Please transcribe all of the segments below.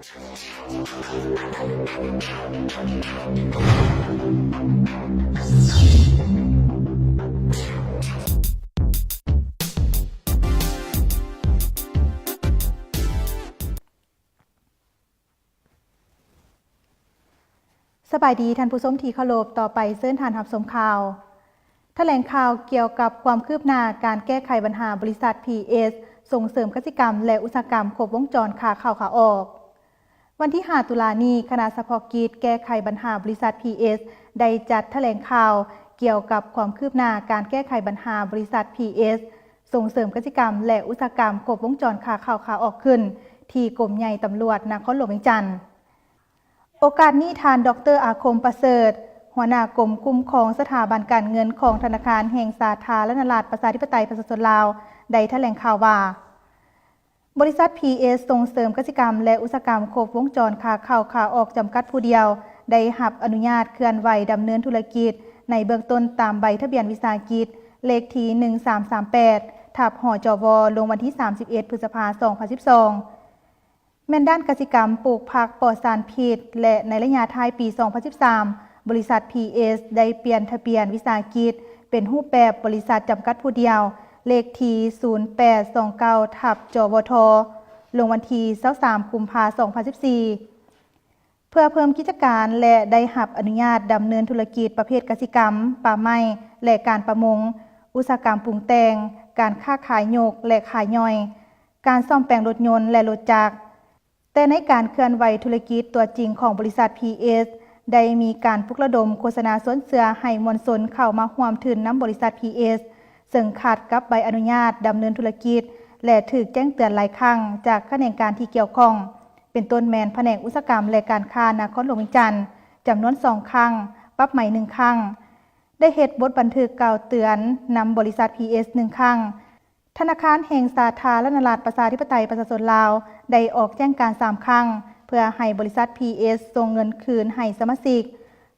ສະບາຍດີທ່ານຜູ້ຊົມທີ່ເຄົາລົບ, ຕໍ່ໄປເຊີນທ່ານຮັບຊົມຂ່າວ. ຖະແຫຼງຂ່າວກ່ຽວກັບຄວາມຄືບໜ້າການແກ້ໄຂບັນຫາບໍລິສັດ ພີເອສ ສົ່ງເສີມກະສິກຳ ແລະ ອຸດສາຫະກຳຄົບວົງຈອນຂາເຂົ້າຂາອອກ. ວັນທີຫ້າ ຕຸລານີ້, ຄະນະສະເພາະກິດແກ້ໄຂບັນຫາບໍລິສັດ ພີເອສ ໄດ້ຈັດຖະແຫຼງຂ່າວກ່ຽວກັບຄວາມຄືບໜ້າການແກ້ໄຂບັນຫາບໍລິສັດ ພີເອສ ສົ່ງເສີມກະສິກຳ ແລະ ອຸດສາຫະກຳຄົບວົງຈອນຂາເຂົ້າຂາອອກຂຶ້ນ ທີ່ກົມໃຫຍ່ຕຳຫຼວດນະຄອນຫຼວງວຽງຈັນ. ໂອກາດນີ້, ທ່ານ ດອກເຕີ ອາຄົມ ປະເສີດ, ຫົວໜ້າກົມຄຸ້ມຄອງສະຖາບັນການເງິນຂອງທະນາຄານແຫ່ງສາທາລະນະລັດ ປະຊາທິປະໄຕ ປະຊາຊົນລາວ ໄດ້ຖະແຫຼງຂ່າວວ່າ, ບໍລິສັດ ພີເອສ ສົ່ງເສີມກະສິກຳ ແລະ ອຸດສາຫະກຳຄົບວົງຈອນຂາເຂົ້າຂາອອກ ຈຳກັດຜູ້ດຽວ ໄດ້ຮັບອະນຸຍາດເຄື່ອນໄຫວດຳເນີນທຸລະກິດໃນເບື້ອງຕົ້ນຕາມໃບທະບຽນວິສາຫະກິດ ເລກທີ ໜຶ່ງສາມສາມແປດ ທັບ ຫຈວ ລົງວັນທີ ສາມສິບເອັດ ພຶດສະພາ ສອງພັນສິບສອງ ແມ່ນດ້ານກະສິກຳປູກຜັກປອດສານພິດ ແລະ ໃນໄລຍະທ້າຍປີ ສອງພັນສິບສາມ ບໍລິສັດ ພີເອສ ໄດ້ປ່ຽນທະບຽນວິສາຫະກິດເປັນຮູບແບບບໍລິສັດຈຳກັດຜູ້ດຽວ ເລກທີ ສູນແປດສອງເກົ້າ ທັບ ຈວທ ລົງວັນທີ ຊາວສາມ ກຸມພາ ສອງພັນສິບສີ່ ເພື່ອເພີ່ມກິດຈະການ ແລະ ໄດ້ຮັບອະນຸຍາດດຳເນີນທຸລະກິດປະເພດກະສິກຳ, ປ່າໄມ້ ແລະ ການປະມົງ, ອຸດສາຫະກຳປຸງແຕ່ງ, ການຄ້າຂາຍຍົກ ແລະ ຂາຍຍ່ອຍ, ການສ້ອມແປງລົດຍົນ ແລະ ລົດຈັກ. ແຕ່ໃນການເຄື່ອນໄຫວທຸລະກິດຕົວຈິງຂອງບໍລິສັດ ພີເອສ ໄດ້ມີການປຸກລະດົມໂຄສະນາຊວນເຊື່ອໃຫ້ມວນຊົນເຂົ້າມາຮ່ວມທຶນນຳບໍລິສັດ ພີເອສ ເຊິ່ງຂັດກັບໃບອະນຸຍາດດຳເນີນທຸລະກິດ ແລະ ຖືກແຈ້ງເຕືອນຫຼາຍຄັ້ງຈາກຂະແໜງການທີ່ກ່ຽວຂ້ອງ, ເປັນຕົ້ນແມ່ນພະແນກອຸດສາຫະກຳ ແລະ ການຄ້ານະຄອນຫຼວງວຽງຈັນ ຈຳນວນສອງຄັ້ງ, ປັບໃໝໜຶ່ງຄັ້ງ, ໄດ້ເຮັດບົດບັນທຶກກ່າວເຕືອນນຳບໍລິສັດ ພີເອສ ໜຶ່ງຄັ້ງ. ທະນາຄານແຫ່ງສາທາລະນະລັດ ປະຊາທິປະໄຕ ປະຊາຊົນລາວ ໄດ້ອອກແຈ້ງການສາມຄັ້ງ ເພື່ອໃຫ້ບໍລິສັດ ພີເອສ ສົ່ງເງິນຄືນໃຫ້ສະມາຊິກ,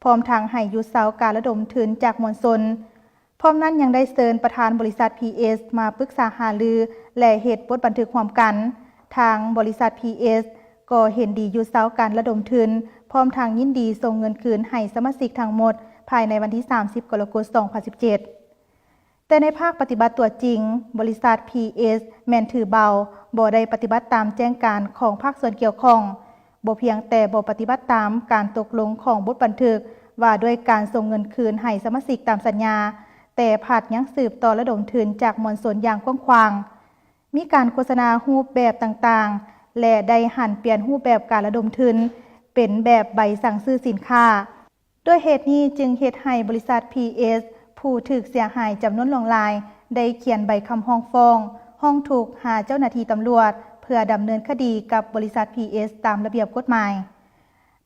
ພ້ອມທັງໃຫ້ຢຸດເຊົາການລະດົມທຶນຈາກມວນຊົນ. ພ້ອມນັ້ນຍັງໄດ້ເຊີນປະທານບໍລິສັດ ພີເອສ ມາປຶກສາຫາລື ແລະ ເຮັດບົດບັນທຶກຮ່ວມກັນ. ທາງບໍລິສັດ ພີເອສ ກໍເຫັນດີຢຸດເຊົາການລະດົມທຶນ, ພ້ອມທັງຍິນດີສົ່ງເງິນຄືນໃຫ້ສະມາຊິກທັງໝົດ ພາຍໃນວັນທີ ສາມສິບ ກໍລະກົດ ສອງພັນສິບເຈັດ. ແຕ່ໃນພາກປະຕິບັດຕົວຈິງ, ບໍລິສັດ ພີເອສ ແມ່ນຖືເບົາ, ບໍ່ໄດ້ປະຕິບັດຕາມແຈ້ງການຂອງພາກສ່ວນກ່ຽວຂ້ອງ, ບໍ່ພຽງແຕ່ບໍ່ປະຕິບັດຕາມການຕົກລົງຂອງບົດບັນທຶກວ່າດ້ວຍການສົ່ງເງິນຄືນໃຫ້ສະມາຊິກຕາມສັນຍາ, ແຕ່ພັດຍັງສືບຕໍ່ລະດົມທຶນຈາກມວນຊົນຢ່າງກວ້າງຂວາງ, ມີການໂຄສະນາຮູບແບບຕ່າງໆ ແລະ ໄດ້ຫັນປ່ຽນຮູບແບບການລະດົມທຶນເປັນແບບໃບສັ່ງຊື້ສິນຄ້າ. ດ້ວຍເຫດນີ້ຈຶ່ງເຮັດໃຫ້ບໍລິສັດ ພີເອສ ຜູ້ຖືກເສຍຫາຍຈຳນວນຫຼວງຫຼາຍ ໄດ້ຂຽນໃບຄຳຮ້ອງຟ້ອງ, ຮ້ອງທຸກຫາເຈົ້າໜ້າທີ່ຕຳຫຼວດ ເພື່ອດຳເນີນຄະດີກັບບໍລິສັດ ພີເອສ ຕາມລະບຽບກົດໝາຍ.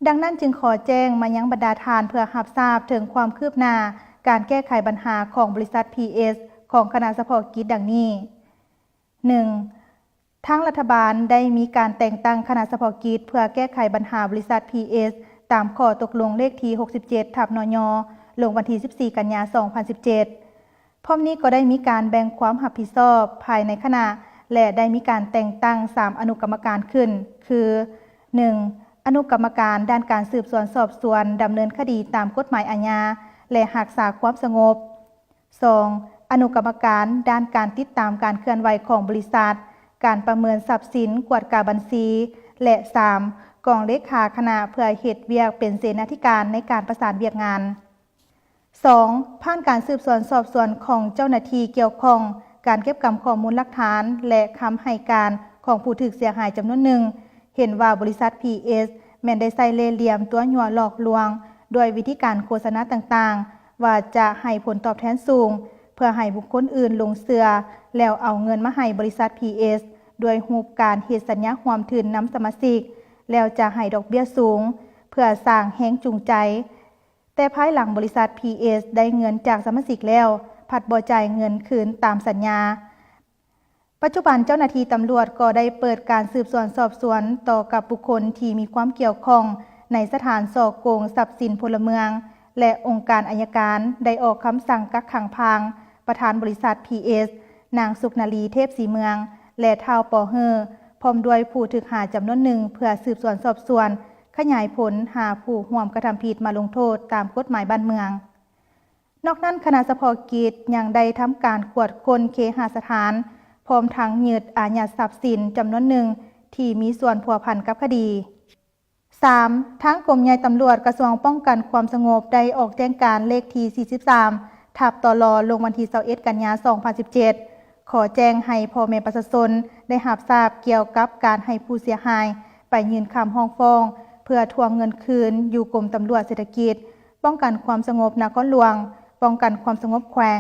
ດັ່ງນັ້ນຈຶ່ງຂໍແຈ້ງມາຍັງບັນດາທ່ານເພື່ອຮັບຊາບເຖິງຄວາມຄືບໜ້າການແກ້ໄຂບັນຫາຂອງບໍລິສັດ ພີເອສ ຂອງຄະນະສະເພາະກິດດັ່ງນີ້. ໜຶ່ງ, ທາງລັດຖະບານໄດ້ມີການແຕ່ງຕັ້ງຄະນະສະເພາະກິດເພື່ອແກ້ໄຂບັນຫາບໍລິສັດ ພີເອສ ຕາມຂໍ້ຕົກລົງເລກທີ ຫົກສິບເຈັດ ທັບ ນຍ ລົງວັນທີ ສິບສີ່ ກັນຍາ ສອງພັນສິບເຈັດ. ພ້ອມນີ້ກໍໄດ້ມີການແບ່ງຄວາມຮັບຜິດຊອບພາຍໃນຄະນະ ແລະ ໄດ້ມີການແຕ່ງຕັ້ງສາມອະນຸກຳມະການຂຶ້ນ ຄື ໜຶ່ງ, ອະນຸກຳມະການດ້ານການສືບສວນສອບສວນດຳເນີນຄະດີຕາມກົດໝາຍອາຍາ ແລະ ຮັກສາຄວາມສະຫງົບ. ສອງ, ອະນຸກຳມະການດ້ານການຕິດຕາມການເຄື່ອນໄຫວຂອງບໍລິສັດ, ການປະເມີນຊັບສິນ, ກວດກາບັນຊີ ແລະ ສາມ, ກອງເລຂາຄະນະເພື່ອເຮັດວຽກເປັນເສນາທິການໃນການປະສານວຽກງານ. ສອງ, ຜ່ານການສືບສວນສອບສວນຂອງເຈົ້າໜ້າທີ່ກ່ຽວຂ້ອງ, ການເກັບກຳຂໍ້ມູນຫຼັກຖານ ແລະ ຄຳໃຫ້ການຂອງຜູ້ຖືກເສຍຫາຍຈຳນວນໜຶ່ງ, ເຫັນວ່າບໍລິສັດ ພີເອສ ແມ່ນໄດ້ໃຊ້ເລ່ຫຼ່ຽມຕົວະຍົວະຫຼອກລວງ ດ້ວຍວິທີການໂຄສະນາຕ່າງໆ ວ່າຈະໃຫ້ຜົນຕອບແທນສູງ ເພື່ອໃຫ້ບຸກຄົນອື່ນຫຼົງເຊື່ອ ແລ້ວເອົາເງິນມາໃຫ້ບໍລິສັດ ພີເອສ ດ້ວຍຮູບການເຮັດສັນຍາຮ່ວມທຶນນຳສະມາຊິກ ແລ້ວຈະໃຫ້ດອກເບ້ຍສູງ ເພື່ອສ້າງແຮງຈູງໃຈ. ແຕ່ພາຍຫຼັງບໍລິສັດ ພີເອສ ໄດ້ເງິນຈາກສະມາຊິກແລ້ວ ພັດບໍ່ຈ່າຍເງິນຄືນຕາມສັນຍາ. ປັດຈຸບັນເຈົ້າໜ້າທີ່ຕຳຫຼວດກໍໄດ້ເປີດການສືບສວນສອບສວນຕໍ່ກັບບຸກຄົນທີ່ມີຄວາມກ່ຽວຂ້ອງໃນສະຖານສໍ້ໂກງຊັບສິນພົນລະເມືອງ ແລະ ອົງການໄອຍະການໄດ້ອອກຄຳສັ່ງກັກຂັງພາງປະທານບໍລິສັດ ພີເອສ ນາງສຸກນາລີ ເທບສີເມືອງ ແລະ ທ້າວ ປໍເຮີ້ ພ້ອມດ້ວຍຜູ້ຖືກຫາຈຳນວນໜຶ່ງ ເພື່ອສືບສວນສອບສວນ ຂະຫຍາຍຜົນຫາຜູ້ຮ່ວມກະທຳຜິດມາລົງໂທດຕາມກົດໝາຍບ້ານເມືອງ. ນອກນັ້ນ, ຄະນະສະເພາະກິດຍັງໄດ້ທຳການກວດຄົ້ນເຄຫະສະຖານ ພ້ອມທັງຍຶດອາຍັດຊັບສິນຈຳນວນໜຶ່ງທີ່ມີສ່ວນພົວພັນກັບຄະດີ. ສາມ, ທາງກົມໃຫຍ່ຕຳຫຼວດກະຊວງປ້ອງກັນຄວາມສະຫງົບໄດ້ອອກແຈ້ງການເລກທີສີ່ສິບສາມ ທັບ ຕລ ລົງວັນທີຊາວເອັດ ກັນຍາ ສອງພັນສິບເຈັດ ຂໍແຈ້ງໃຫ້ພໍ່ແມ່ປະຊາຊົນໄດ້ຮັບຊາບກ່ຽວກັບການໃຫ້ຜູ້ເສຍຫາຍໄປຍື່ນຄຳຮ້ອງຟ້ອງເພື່ອທວງເງິນຄືນຢູ່ກົມຕຳຫຼວດເສດຖະກິດ, ປ້ອງກັນຄວາມສະຫງົບນະຄອນຫຼວງ, ປ້ອງກັນຄວາມສະຫງົບແຂວງ,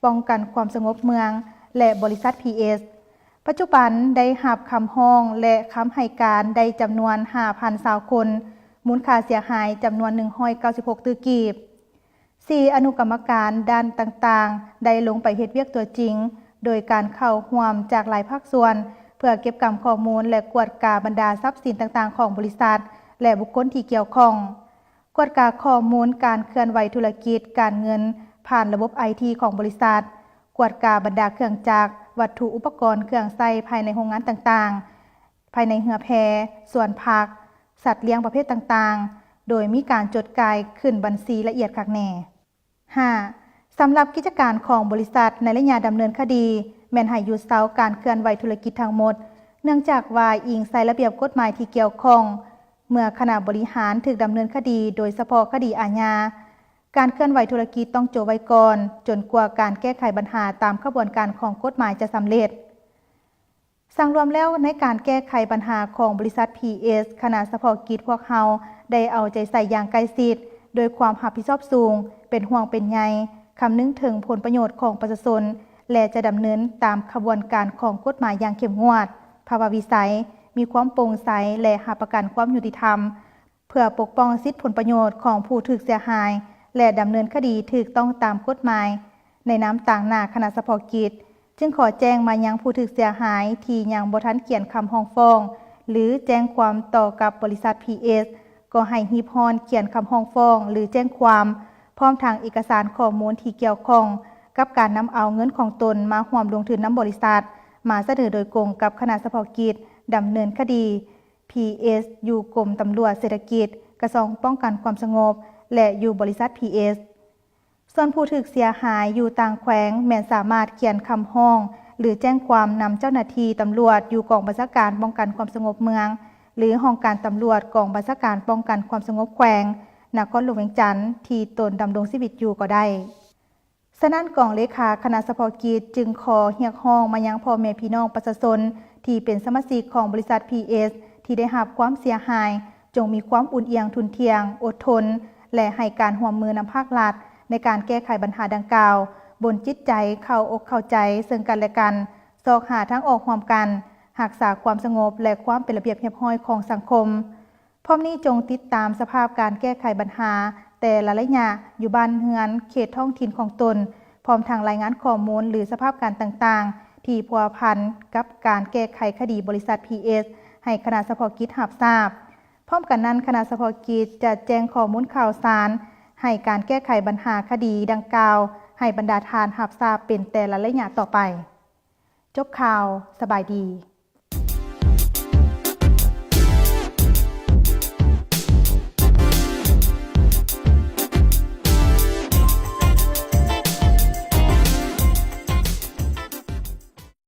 ປ້ອງກັນຄວາມສະຫງົບເມືອງ ແລະ ບໍລິສັດ ພີເອສ. ປັດຈຸບັນໄດ້ຮັບຄຳຮ້ອງ ແລະ ຄຳໃຫ້ການໄດ້ຈຳນວນຫ້າພັນຊາວຄົນ, ມູນຄ່າເສຍຫາຍຈຳນວນໜຶ່ງຮ້ອຍເກົ້າສິບຫົກຕື້ກີບ. ສີ່, ອະນຸກຳມະການດ້ານຕ່າງໆ ໄດ້ລົງໄປເຮັດວຽກຕົວຈິງ ໂດຍການເຂົ້າຮ່ວມຈາກຫຼາຍພາກສ່ວນ ເພື່ອເກັບກຳຂໍ້ມູນ ແລະ ກວດກາບັນດາຊັບສິນຕ່າງໆຂອງບໍລິສັດ ແລະ ບຸກຄົນທີ່ກ່ຽວຂ້ອງ. ກວດກາຂໍ້ມູນການເຄື່ອນໄຫວທຸລະກິດການເງິນຜ່ານລະບົບໄອທີຂອງບໍລິສັດ, ກວດກາບັນດາເຄື່ອງຈັກ, ວັດຖຸອຸປະກອນເຄື່ອງໃຊ້ພາຍໃນໂຮງງານຕ່າງໆ, ພາຍໃນເຮືອແພ, ສວນຜັກ, ສັດລ້ຽງປະເພດຕ່າງໆ, ໂດຍມີການຈົດຈ່າຍຂຶ້ນບັນຊີລະອຽດຄັກແນ່. ຫ້າ, ສຳລັບກິດຈະການຂອງບໍລິສັດໃນໄລຍະດຳເນີນຄະດີ ແມ່ນໃຫ້ຢຸດເຊົາການເຄື່ອນໄຫວທຸລະກິດທັງໝົດ, ເນື່ອງຈາກວ່າອີງໃສ່ລະບຽບກົດໝາຍທີ່ກ່ຽວຂ້ອງ, ເມື່ອຄະນະບໍລິຫານຖືກດຳເນີນຄະດີ ໂດຍສະເພາະຄະດີອາຍາ, ການເຄື່ອນໄຫວທຸລະກິດຕ້ອງໂຈະໄວ້ກ່ອນ ຈົນກວ່າການແກ້ໄຂບັນຫາຕາມຂະບວນການຂອງກົດໝາຍຈະສຳເລັດ. ສັງລວມແລ້ວ, ໃນການແກ້ໄຂບັນຫາຂອງບໍລິສັດ ພີເອສ, ຄະນະສະເພາະກິດພວກເຮົາໄດ້ເອົາໃຈໃສ່ຢ່າງໃກ້ຊິດ, ດ້ວຍຄວາມຮັບຜິດຊອບສູງ, ເປັນຫ່ວງເປັນໃຍ, ຄຳນຶງເຖິງຜົນປະໂຫຍດຂອງປະຊາຊົນ ແລະ ຈະດຳເນີນຕາມຂະບວນການຂອງກົດໝາຍຢ່າງເຂັ້ມງວດ, ພາວະວິໄສ, ມີຄວາມໂປ່ງໃສ ແລະ ຮັບປະກັນຄວາມຍຸຕິທຳ ເພື່ອປົກປ້ອງສິດຜົນປະໂຫຍດຂອງຜູ້ຖືກເສຍຫາຍ ແລະ ດຳເນີນຄະດີຖືກຕ້ອງຕາມກົດໝາຍ. ໃນນາມຕາງໜ້າຄະນະສະເພາະກິດ, ຈຶ່ງຂໍແຈ້ງມາຍັງຜູ້ຖືກເສຍຫາຍທີ່ຍັງບໍ່ທັນຂຽນຄຳຮ້ອງຟ້ອງ ຫຼື ແຈ້ງຄວາມຕໍ່ກັບບໍລິສັດ ພີເອສ, ກໍໃຫ້ຮີບຮ້ອນຂຽນຄຳຮ້ອງຟ້ອງ ຫຼື ແຈ້ງຄວາມ, ພ້ອມທັງເອກະສານຂໍ້ມູນທີ່ກ່ຽວຂ້ອງກັບການນຳເອົາເງິນຂອງຕົນມາຮ່ວມລົງທຶນນຳບໍລິສັດ, ມາສະເໜີໂດຍກົງກັບຄະນະສະເພາະກິດດຳເນີນຄະດີ ພີເອສ ຢູ່ກົມຕຳຫຼວດເສດຖະກິດ, ກະຊວງປ້ອງກັນຄວາມສະຫງົບ ແລະ ຢູ່ບໍລິສັດ ພີເອສ. ສ່ວນຜູ້ຖືກເສຍຫາຍຢູ່ຕ່າງແຂວງ ແມ່ນສາມາດຂຽນຄຳຮ້ອງ ຫຼື ແຈ້ງຄວາມນຳເຈົ້າໜ້າທີ່ຕຳຫຼວດຢູ່ກອງບັນຊາການປ້ອງກັນຄວາມສະຫງົບເມືອງ ຫຼື ຫ້ອງການຕຳຫຼວດກອງບັນຊາການປ້ອງກັນຄວາມສະຫງົບແຂວງນະຄອນຫຼວງວຽງຈັນ ທີ່ຕົນດຳລົງຊີວິດຢູ່ກໍໄດ້. ສະນັ້ນ, ກອງເລຂາຄະນະສະເພາະກິດຈຶ່ງຂໍຮຽກຮ້ອງມາຍັງພໍ່ແມ່ພີ່ນ້ອງປະຊາຊົນທີ່ເປັນສະມາຊິກຂອງບໍລິສັດ ພີເອສ ທີ່ໄດ້ຮັບຄວາມເສຍຫາຍ, ຈົ່ງມີຄວາມອຸ່ນອຽງທຸ່ນທ່ຽງ, ອົດທົນ ແລະ ໃຫ້ການຮ່ວມມືນຳພາກລັດໃນການແກ້ໄຂບັນຫາດັ່ງກ່າວ, ບົນຈິດໃຈເຂົ້າອົກເຂົ້າໃຈເຊິ່ງກັນແລະກັນ, ຊອກຫາທາງອອກຮ່ວມກັນ, ຮັກສາຄວາມສະຫງົບ ແລະ ຄວາມເປັນລະບຽບຮຽບຮ້ອຍຂອງສັງຄົມ. ພ້ອມນີ້, ຈົ່ງຕິດຕາມສະພາບການແກ້ໄຂບັນຫາແຕ່ລະໄລຍະຢູ່ບ້ານເຮືອນເຂດທ້ອງຖິ່ນຂອງຕົນ, ພ້ອມທັງລາຍງານຂໍ້ມູນ ຫຼື ສະພາບການຕ່າງໆ ທີ່ພົວພັນກັບການແກ້ໄຂຄະດີບໍລິສັດ ພີເອສ ໃຫ້ຄະນະສະເພາະກິດຮັບຊາບ. ພ້ອມກັນນັ້ນ, ຄະນະສະເພາະກິດຈະແຈ້ງຂໍ້ມູນຂ່າວສານໃຫ້ການແກ້ໄຂບັນຫາຄະດີດັ່ງກ່າວໃຫ້ບັນດາທ່ານຮັບຊາບເປັນແຕ່ລະໄລຍະຕໍ່ໄປ. ຈົບຂ່າວ. ສະບາຍດີ.